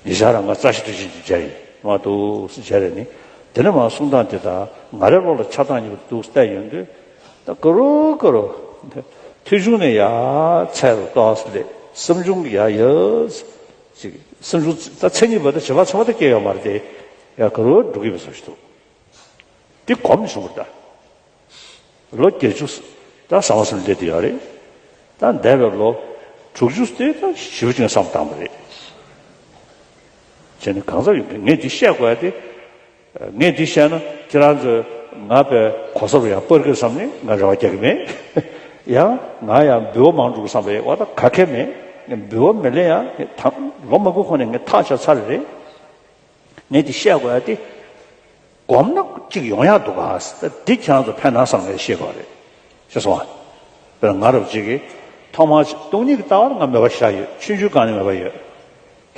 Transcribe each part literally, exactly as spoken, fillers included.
དེ་ཞག་རང་ང་རྩ་ཤེ་ཏུ་ཤེ་ཅིག་མཇལ་ཡིན་མ་འདུག་སེ་མཇལ་རེ་ནི། དེ་ནས་མ་གསུང་སྟངས་དེ་དང་ང་རའི་བློ་ལ་ཆགས་སྟངས་གཉིས་པོ་འདུག་བལྟས་ཡོང་དུས། ད་ག་རུ་ག་རུ། ཐོས་བྱུང་ནས་ཡར་ཚད་རུ་ཏོག་ཙམ་སླེབས། བསམ་བྱུང་གི་ཡར་ཡར། ཅིག་བསམ་བྱུང་ད་མཚན་ཉིད་པ་དང་བྱེད་པ་ཚང་མ་ད་སྐྱེ་ཡོད་མ་རེད་དེ། ཡར་ག་རུ་འགྲོ་གི་ཡོད་པའི་བཟོ་ཞིག་འདུག་དེ་གོམས་བྱུང་བ་ད། ལོ་བརྒྱད་ཅུ་ད་ཟང་ཟིང་སླེབས་དེ་ཡོད་རེད། ད་འདས་པའི་ལོ་དྲུག་ཅུ་དེ་ད་ཞེ་པོ་ཅིག་བསམ་བཏང་བ་རེད། བྱས་ནས་གང་ཟག་ཡོད་མཁན་ངས་འདི་བཤད་དགོས་ཡ་དེ། ངས་འདི་བཤད་ན་ཁྱེད་རང་ཚོས་ང་དཔེ་གོ་ས་རུ་ཡང་སྤར་གི་བསམ་ནས་ང་རེ་བ་རྒྱག་གི་མེད། ཡང་ང་ཡང་འབུལ་བ་མང་འགྲོ་གི་བསམ་པའི་བ་ད་ག་གེ་མེད། འབུལ་བ་མི་ལེན་ཡ་ད་ལོ་མང་པོ་ཁོ་ནས་ངས་ཐག་བཅད་ཚར་རེད། ངས་འདི་བཤད་དགོས་ཡ་དེ། གོམས་ན་གཅིག་ཡོང་ཡག་འདུག་ག་འདི་ཁྱེད་རང་ཚོ་ཕན་ན་བསམ་ནས་བཤད་དགོས་རེད། ཤེས་སོང་ཨ། དཔེར་ན་ང་རབ་ཅིག་གིས་ཐོག་མར་སྟོང་ཉིད་ཀྱི་ལྟ་བར་ང་མོས་པ་ཞེ་དྲག་ཡོད། ཆུང་ཆུང་སྒང་ནས་མོས་པ་ཡོད།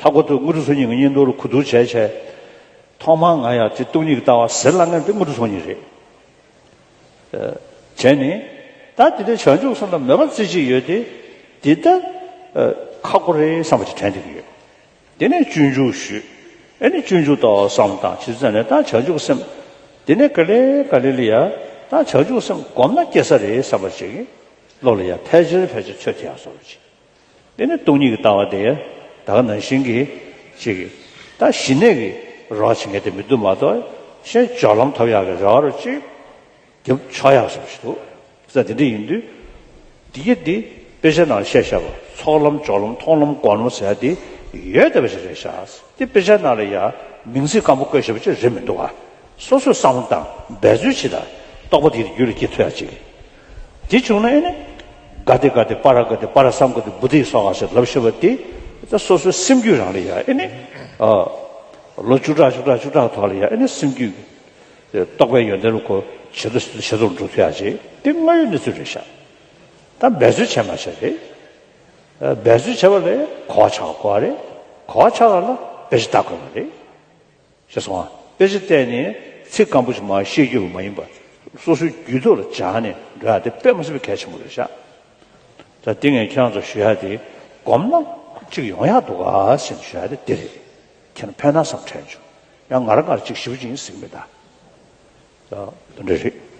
ལྷག་པར་དུ་དངོས་གྲུབ་སངས་རྒྱས་ཀྱི་བརྙན་ཐུང་ལ་གོ་བསྡུར་བྱས་བྱས། ཐོག་མར་ང་ཡང་དེ་སྟོང་ཉིད་ཀྱི་ལྟ་བ་ཟེར་ལབ་མཁན་དེ་དངོས་གྲུབ་སངས་རྒྱས་རེད། བྱས་ནས། ད་དེ་འདྲའི་བྱང་ཆུབ་སེམས་ལ་མོས་པ་རྩེ་གཅིག་ཡོད་དེ། འདི་ལྟར་ཁག་པོ་རེད་བསམ་པ་ཅིག་དྲན་བསྡད་ཀྱི་ཡོད། དེ་ནས་སྤྱོད་འཇུག་ཞུས། ཨེ་ནི་སྤྱོད་འཇུག་ལྟ་བུ་བསམ་བློ་བཏང་ཕྱི་ཚུལ་ནས་ད་བྱང་ཆུབ་སེམས། དེ་ནས་ག་ལེ་ག་ལེ་ལ་ཡ། ད་བྱང་ཆུབ་སེམས་སྒོམ་ན་སྐྱེ་ས་རེད་བསམ་པ་ཞིག་བློ་ལ་ཡ་ཕལ་ཆེར་ཕལ་ཆེར་ཚོད་ཐིག་ཡག་བཟོ་འདྲ་ཅིག་དེ་ནས་སྟོང་ཉིད་ཀྱི་ལྟ་བ་དེ་ད་ག་ནང་བཞིན་གྱི་ཅིག་ད་ཞི་གནས་ཀྱི་རེ་བ་བྱེད་མཁན་དེ་མི་འདུག་མ་གཏོགས། གཞན་སྦྱོར་ལམ་ཐོབ་ཡག་གི་རེ་བ་རུ་ཅིག་རྒྱབ་ཆོག་ཡག་བཟོ་ཞིག་འདུག་ས་དེ་འདྲ་ཡིན་དུས། འདི་ག་འདི་དཔེ་ཆ་ནང་བཤད་བཞག་པ་ཚོགས་ལམ་སྦྱོར་ལམ་མཐོང་ལམ་སྒོམ་ལམ་ཟེར་ཡ་འདི་ཡོད་བསྡད་པ་ཞིག་རེད་ཤག་འདི་དཔེ་ཆ་ནང་ལ་ཡ་མིང་ཚིག་སྐམ་པོ་བཀོད་བཞག་པ་ཅིག་རེད་མི་འདུག་ག་སོ་སོས་བསམ་བློ་བཏང་འབད་རྩོལ་བྱེད་དང་རྟོགས་པ་དེ་རྒྱུད་ལ་སྐྱེ་ཐུབ་ཡག་ཅིག་འདི་བྱུང་ན་ཨེ་ནི། ག་ཏེ་ག་ཏེ་པ་ར་ག་ཏེ་པ་ར་སམ་ག་ཏེ་བུ་དྷི་སྭཱ་ཧཱ་ཟེར་ལབ་ཤེས་པ་དེ། ད་སོ་སོའི་སེམས་རྒྱུད་རང་ལ་ཡ་ཨེ་ནི། ཨ། ལོ་བཅུ་ཕྲག་བཅུ་ཕྲག་བཅུ་ཕྲག་ཐོག་ལ་ཡ་ཨེ་ནི་སེམས་རྒྱུད། རྟོགས་པའི་ཡོན་ཏན་ལ་གོ་ཇེ་མཐོ་ཇེ་མཐོར་འགྲོ་ཐུབ་ཡག་ཅིག་དེ་དངོས་ཡོད་གནས་ཚུལ་རེད་ཤག་ད་འབད་རྩོལ་བྱས་མ་བྱས་རེད། ཨ། འབད་རྩོལ་བྱས་པ་ལས་གོ་བ་ཆགས་དགོས་པ་རེད། གོ་བ་ཆགས་པ་ལ་དཔེ་ཆ་ལྟ་དགོས་པ་རེད། ཤེས་སོང་ཨ། དཔེ་ཆ་བལྟས་ནས་ཚིག་སྐམ་པོ་ཞིག་མ་ཤེས་རྒྱུ་མ་ཡིན་པ། སོ་སོའི་རྒྱུད་ཐོག་ལ་སྦྱངས་ནས་འགྲོ་ཡག་དེ་དཔེ་མ་སྲིད་པའི་གལ་ཆེན་པོ་རེད་ཤག་ད་འདི་ངས་ཁྱེད་རང་ཚོར་ཞུ་ཡག་དེ། སྒོམ་ན་གཅིག་ཡོང་ཡག་འདུག་ག་ཟེར་ནས་ཞུ་ཡག་དེ་འདི་རེད། ཁྱེད་རང་ཕན་ན་བསམ་དྲན་བྱུང་། ཡང་ང་རང་ང་རང་གཅིག་ཞེ་པོ་ཅིག་ཡིན་ཟེར་གྱི་མེད་ད། ད་དེ་འདྲ་རེད།